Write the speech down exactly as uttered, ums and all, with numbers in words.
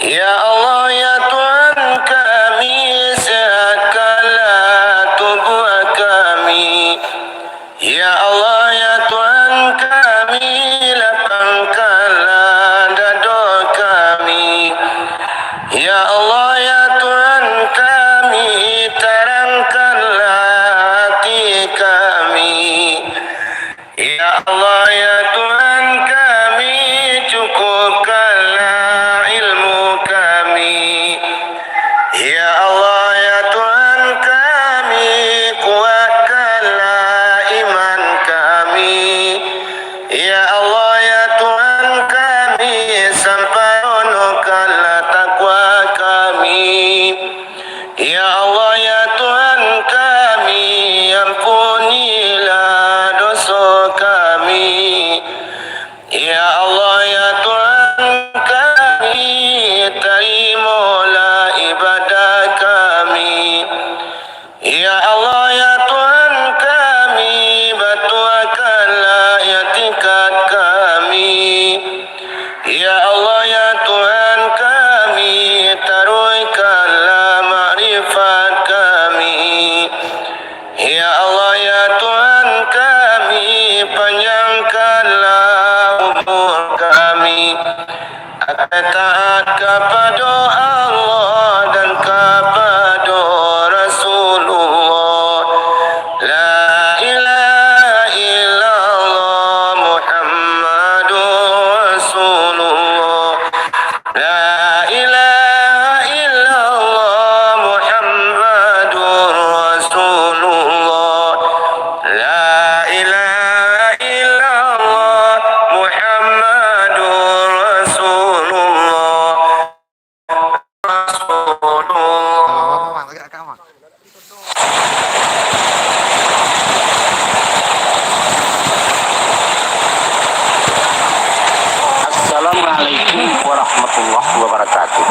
Ya Allah, ya Tuhan kami, sehatkanlah tubuh kami. Ya Allah, ya Tuhan kami, lapangkanlah dado kami. Ya Allah, ya Tuhan kami, tarangkanlah hati kami. Ya Allah, ya Tuhan kami, cukupkanlah ilmu kami. Ya Allah, ya Tuhan kami, kuatkanlah iman kami. Ya Allah, ya Tuhan kami, samparonokanlah takwa kami. Ya Allah, ya Tuhan kami, ampunilah doso kami. Ya Allah, ya Tuhan kami, tarimolah ibadah kami. Ya Allah, ya Tuhan kami, batuakanlah itikad kami. Ya Allah, ya Tuhan kami, taruihkanlah makrifat kami. Ya Allah, ya Tuhan kami, panjangkanlah umur kami. Akan taat kapado Allah dan kapado Rasulullah. La ilaha illallah Muhammadur Rasulullah. La ilaha illallah Muhammadur Rasulullah. La ilaha illallah Muhammadur Rasulullah. Rasulullah. Assalamualaikum warahmatullahi wabarakatuh.